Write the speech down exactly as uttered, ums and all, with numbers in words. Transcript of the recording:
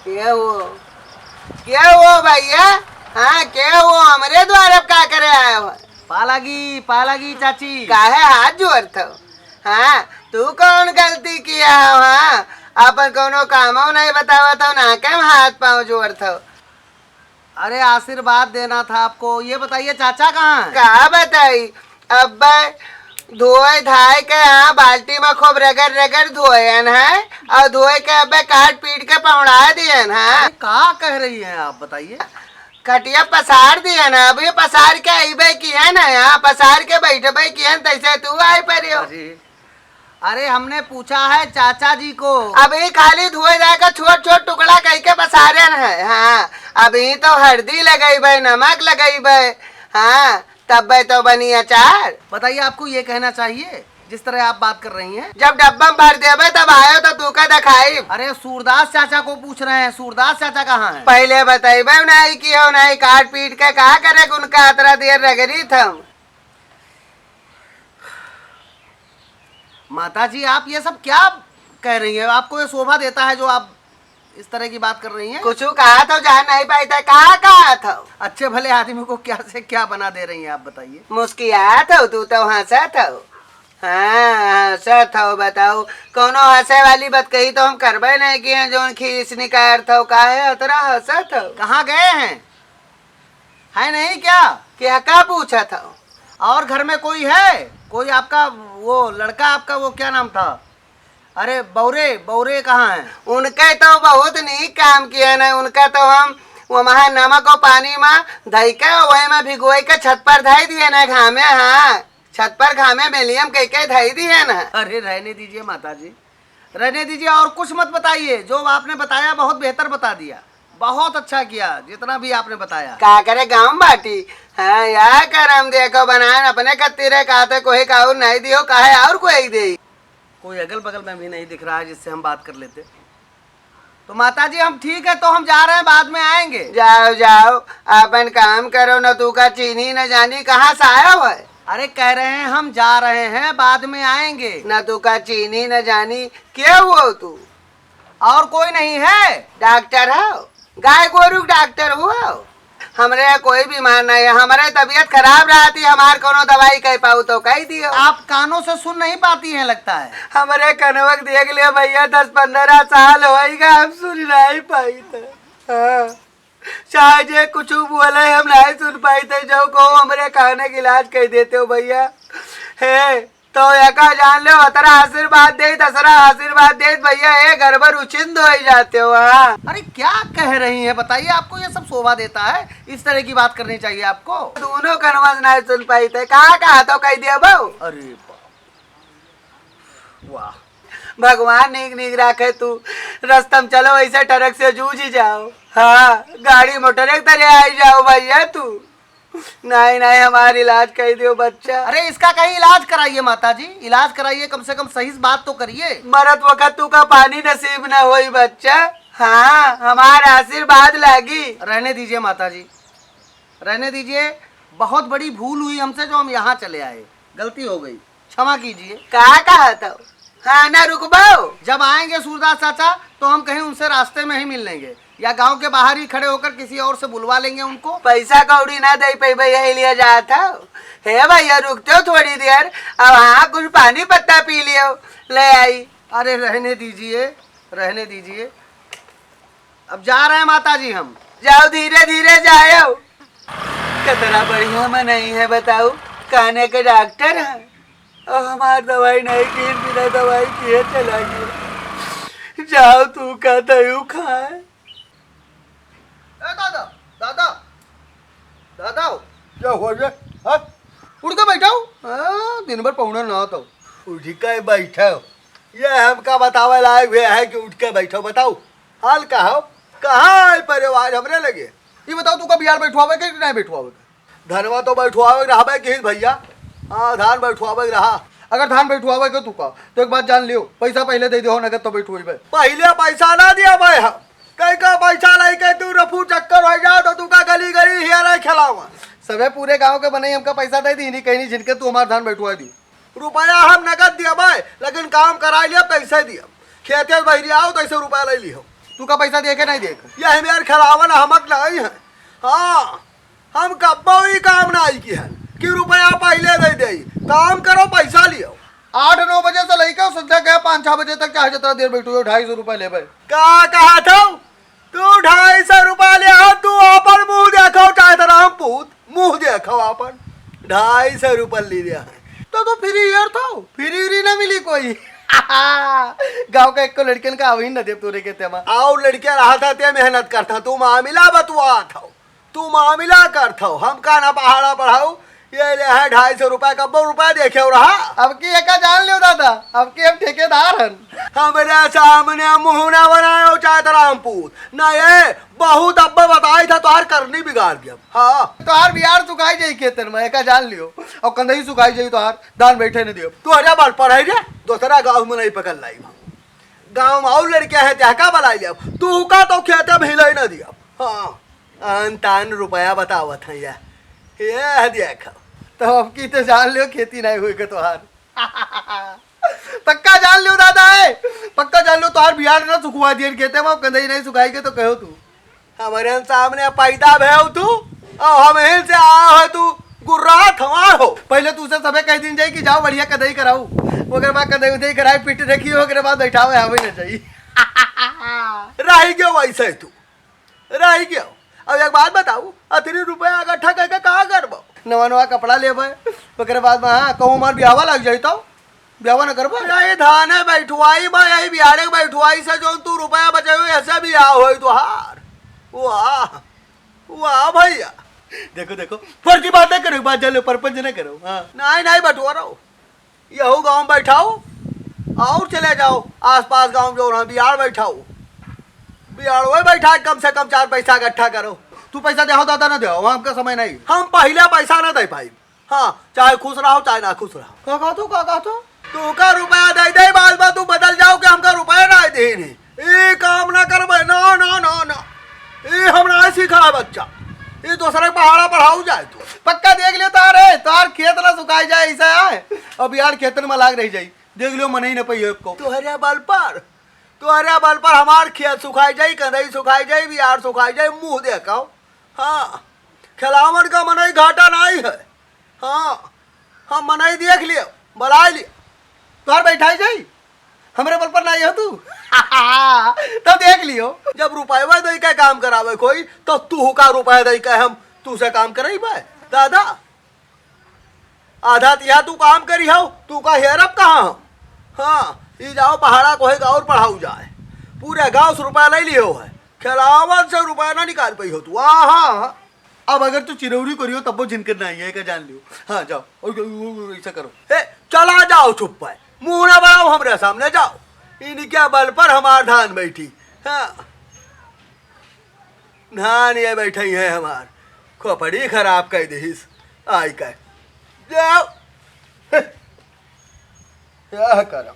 के हो? के हो भइया? हाँ, के हो? हमरे द्वारे का करे आए हो? पालागी, पालागी चाची। काहे हाथ जोड़त हो? हाँ, तू कौन गलती किया हो? हाँ, अपन कौनो कामो नहीं बतावत हो, ना के हाथ पाँव जोड़त हो। अरे, आशीर्वाद देना था आपको। ये बताइए, चाचा कहाँ हैं? का बताई, अब्बे धोए धाए के यहाँ बाल्टी में खूब रगड़ रगड़ धोएन है, और धोए के अब्बे काट पीट के पहुँड़ा दिएन है। अरे, का कह रही हैं आप, बताइए। खटिया पसार दिएन है, अभी पसार के अइबे किएन है, यहाँ पसार के बैठबे किएन, तैसे तू आए पड़ियो। अरे, अरे, हमने पूछा है चाचा जी को। अभी खाली धोए जाए का छोट छोट टुकड़ा कई के पसारेन है। हाँ, अभी तो हरदी लगइबे, नमक लगइबे, हाँ, तब्बे तो बनी अचार। बताइए, आपको ये कहना चाहिए जिस तरह आप बात कर रही हैं? जब डब्बा में भर देबे तब आयो तो तू का दिखाई। अरे, सूरदास चाचा को पूछ रहे हैं, सूरदास चाचा कहाँ हैं? पहले बतइबे नहीं कि हो नहीं, काट पीट के का करे उनका अतरा देर रगड़ी थम। माता जी, आप ये सब क्या कह रही हैं? आपको ये शोभा देता है जो आप इस तरह की बात कर रही हैं? कुछ कहा तो जान नहीं पाई था, कहा, कहा था? अच्छे भले आदमी को क्या से क्या बना दे रही हैं आप, बताइए। मुस्कियात हो तू तो, हंसत हो। हाँ, हंसत हो, बताओ। कौनो हंसे वाली बात कही तो हम करबे नहीं किए, जौन खीस निकाल थो, काहे अतरा हंसत हो? कहाँ गए हैं? है नहीं क्या? क्या, का पूछत हो? और घर में कोई है? कोई आपका वो लड़का, आपका वो क्या नाम था? अरे, बौरे, बौरे कहाँ हैं? उनके तो बहुत नीक काम किए न, उनका तो हम वो महा नमक और पानी में धई के, वही में भिगोई के छत पर धई दिए न घामे, हाँ, छत पर घामे मेलियम कह के धई दिए न। अरे, रहने दीजिए माता जी, रहने दीजिए, और कुछ मत बताइए। जो आपने बताया, बहुत बेहतर बता दिया, बहुत अच्छा किया जितना भी आपने बताया। का करे गाँव बाटी, हाँ, या करम देखो बनाए अपने कत्ती रे, का तो कोई का और नहीं दियो, काहे और कोई दे। कोई अगल बगल में भी नहीं दिख रहा है जिससे हम बात कर लेते। तो माता जी, हम ठीक है, तो हम जा रहे हैं, बाद में आएंगे। जाओ, जाओ, अपन काम करो, न तू का चीनी न जानी कहाँ से आया हुआ है। अरे, कह रहे हैं हम जा रहे हैं, बाद में आएंगे। न तू का चीनी न जानी, के हो तू? और कोई नहीं है? डॉक्टर हो, गाय गोरू के डॉक्टर हो? हमरे यहाँ कोई बीमार नहीं है, हमरे तबीयत खराब रहती, हमार कोनो दवाई कह पाऊ तो कह दियो। आप कानों से सुन नहीं पाती हैं लगता है। हमरे कनवा के देख ले भैया, दस पन्द्रह साल होइगा, हम सुन नहीं पाई थे। हाँ। चाहे जे कुछ बोले, हम नहीं सुन पाई थे। जो को हमरे काने के इलाज कर देते हो भैया। हे, तो एका जान ले, अतरा आशीर्वाद दे, दसरा आशीर्वाद दे भैया, ए गड़बड़ उचिंद हो जाते हो। हाँ। अरे, क्या कह रही हैं, बताइए, आपको ये सब शोभा देता है? इस तरह की बात करनी चाहिए आपको। दोनों कनवा से नहीं सुन पाई थे, कहा, कहा तो कह दिया बहू। अरे बाप। वाह। भगवान नीक नीक राखे तू। रस्तम चलो, ऐसे ट्रक से जूझ ही जाओ। हाँ, गाड़ी मोटर एक तरह आई जाओ भैया तू। नहीं, नहीं, हमार इलाज कर दियो बच्चा। अरे, इसका कहीं इलाज कराइए माता जी, इलाज कराइए, कम से कम सही से बात तो करिए। मरत वक्त तू का पानी नसीब न होई बच्चा। हाँ, हमार आशीर्वाद लागी। रहने दीजिए माता जी, रहने दीजिए। बहुत बड़ी भूल हुई हमसे जो हम यहाँ चले आए, गलती हो गई, क्षमा कीजिए। का कहत हो? हाँ, ना रुकबो। जब आएंगे सूरदास चाचा, तो हम कहीं उनसे रास्ते में ही मिल लेंगे, या गांव के बाहर ही खड़े होकर किसी और से बुलवा लेंगे उनको। पैसा कौड़ी ना दे पैबे, यही लिए जात हो। हे भैया, रुकते हो थोड़ी देर, अब हाँ, कुछ पानी पत्ता पी लियो, ले आई। अरे, रहने दीजिए, रहने दीजिए। अब जा रहे हैं माता जी हम। जाओ, धीरे धीरे जाओ। कितना बढ़िया मनई है बताओ, काने के डॉक्टर हैं और हमार दवाई नहीं किए, बिना दवाई किए चला गया। जाओ तू का दयू खाए। ए दादा, दादा, दादा। क्या हुआ रे? हाँ? उठ के बैठा हूँ। हाँ, दिन भर पौना ना तो। उठ के बैठा हूँ। ये हमका बतावे लायक हुए है कि उठ के बैठो, बताओ, हाल का हो? कहाँ है परिवार हमरे लगे? ये बताओ, तू का बियार बैठवावे के कि नहीं बैठवावे के? धनवा तो बैठवावे के रहबे किहित भैया। हाँ, धान बैठवावे के रहा। अगर धान बैठवावे के तू का, तो एक बात जान लियो, पैसा पहले दे दे हो, नगद तो बैठवावे। पहले पैसा ना दिया भाई हम। कहीं का पैसा नहीं के तू रफू चक्कर हो जाओ तो तू का गली गली हियारा खेलावा। सबे पूरे गांव के बनई हमका पैसा दे दी, नहीं कहीं नहीं जिनके तू हमार धान बैठवा दी। रुपया हम नगद दियबै, लेकिन काम कराई लियब, तैसे दियब। खेते बहिरी आओ, तैसे रुपया ले लिहो। तू का पैसा देखे नहीं देख? यही मेर खिलावन हमक नहीं है। हाँ, हम कब्बो ई काम नहीं किहन कि रुपया पहिले दे देई। काम करो, पैसा लियो। आठ नौ बजे से लइके संझा के पाँच छह बजे तक चाहे जितना देर बैठो, ढाई सौ रुपया लेबे। का कहत हो? तू ढाई सौ रुपया ले आ, तू अपन मुँह देखो, चाहे तो रामपूत मुँह देखो अपन। ढाई सौ रुपया ले लिया है। तो तू फ्री यार था, फ्री व्री ना मिली कोई। गाँव का एक लड़कन का आवही न देब तोरे खेते मा। और लड़कियाँ रहा था, ते मेहनत करता, तू मामिला बतुआ था, तू मामिला करत हो, हम का ना पहाड़ा पढ़ाऊ, ये ले है ढाई सौ रुपया, कब्बो रुपया देखे हो रहा। अब की एका जान लियो दादा, अब की हम ठेकेदार हन। हमरे सामने मुँह ना बनायो चाहे तो रामपूत, ना ये बहुत अब्बा बताई था, तोहार करनी बिगाड़ दिया। हाँ, तोहार बियार सुखाई जाई खेतन में, एका जान लियो, और कंदई सुखाई जाई, तोहार धान बैठे न दियो। तू अरे बाल पढ़ाई रे, दूसरा गाँव में नहीं पकड़ लाई। गाँव में और लड़के हैं, त्या का बलाई लिया, तू का तो खेते में हिलाई न दिया। हाँ। आन तान रुपया बतावत है या। ये देख। तो अब की तो जान लियो खेती नहीं हुई के तोहार। पक्का जान लियो दादा है। पक्का जान लियो तोहार बियार ना सुखवा दियन खेते में, कंदई नहीं सुखाई के तो कहो तू। हमरे सामने पैदा भेव तू, और हम ही से आया है तू गुर्रा थवा हो। पहले तू से सबे कह दिन जाई कि जाओ बढ़िया कंदई कराऊ, ओकरे बाद कंदई उदई कराई, पिट रखी, ओकरे बाद बैठावे हमें न जाई। रह गयो वैसे तू। रह गयो। अब एक बात बताऊ, अतनी रुपया इकट्ठा करके का करबो? नवा नवा कपड़ा लेबे, ओकरे बाद में, हाँ, कहूँ हमार बियाहवा लग जाई तो बियाहवा न करबे? यही धाने बैठवाई बा, यही बियारे के बैठवाई से जौन तू रुपया बचावे, ऐसे बियाह होई तोहार। वाह, वाह भैया। देखो, देखो, फर्जी बातें करो, बात जान लो, परपंच न करो। हाँ। नहीं, नहीं बटोरो। यहू गाँव बैठाओ और चले जाओ आसपास गाँव जो रहा, बियार बैठाओ, बियार वही बैठा, कम से कम चार पैसा इकट्ठा करो। तू पैसा देहो दादा, ना देहो, हमका समय नहीं, हम पहले पैसा ना दे पाई। हाँ, चाहे खुश रहो चाहे ना खुश रहो। का कहा तू, का कहा तू? तू का रुपया दे दे, बाद में तू बदल जाओ कि हमका रुपया ना दे नहीं। ए काम ना करबे, ना, ना, ना, ना। ए हम ना सिखाए बच्चा। ए दूसरे पहाड़ा पढ़ाऊ जाए तू। पक्का देख लियो तारे, तार खेत ना सुखाई जाए, ऐसा है। अब यार खेतन में लाग रही जाई। देख लियो, मनई न पइयो एको। तोहरे बल पर, तोहरे बल पर हमार खेत सुखाई जाई, कंदई सुखाई जाई, बियार सुखाई जाई, मुँह देखो। हाँ, खेलावन का मनई घाटा नाई है। हाँ, हम मनई देख लियो, बलाई लियो। तोहर बैठाई जाई, हमरे बल पर नाई हो तू। तो देख लियो, जब रुपयवा दई के काम करावे कोई, तो तू का रुपया दई के हम तू से काम करइबे? दादा, आधा तिहा तू काम करी हो, तू का हेरब कहाँ हम? हाँ, ई जाओ पहाड़ा कोहे गाँव और पढ़ाऊ जाए, पूरे गाँव से रुपया ले लियो है, खेलावन से रुपया ना निकाल पाई हो तू। हाँ, हाँ, हाँ। अब अगर तू चिरौरी करियो तब वो झिनकर नहीं है, का जान लियो। हाँ, जाओ, ओ, ओ, ओ, ओ, ऐसा करो। ए, चला जाओ चुप पे, मुँह ना बनाओ हमरे सामने, जाओ। इनके बल पर हमार धान बैठी। हाँ, धान ये बैठे हैं हमार, खोपड़ी खराब कर दिहिस। आई का जाओ। क्या करम,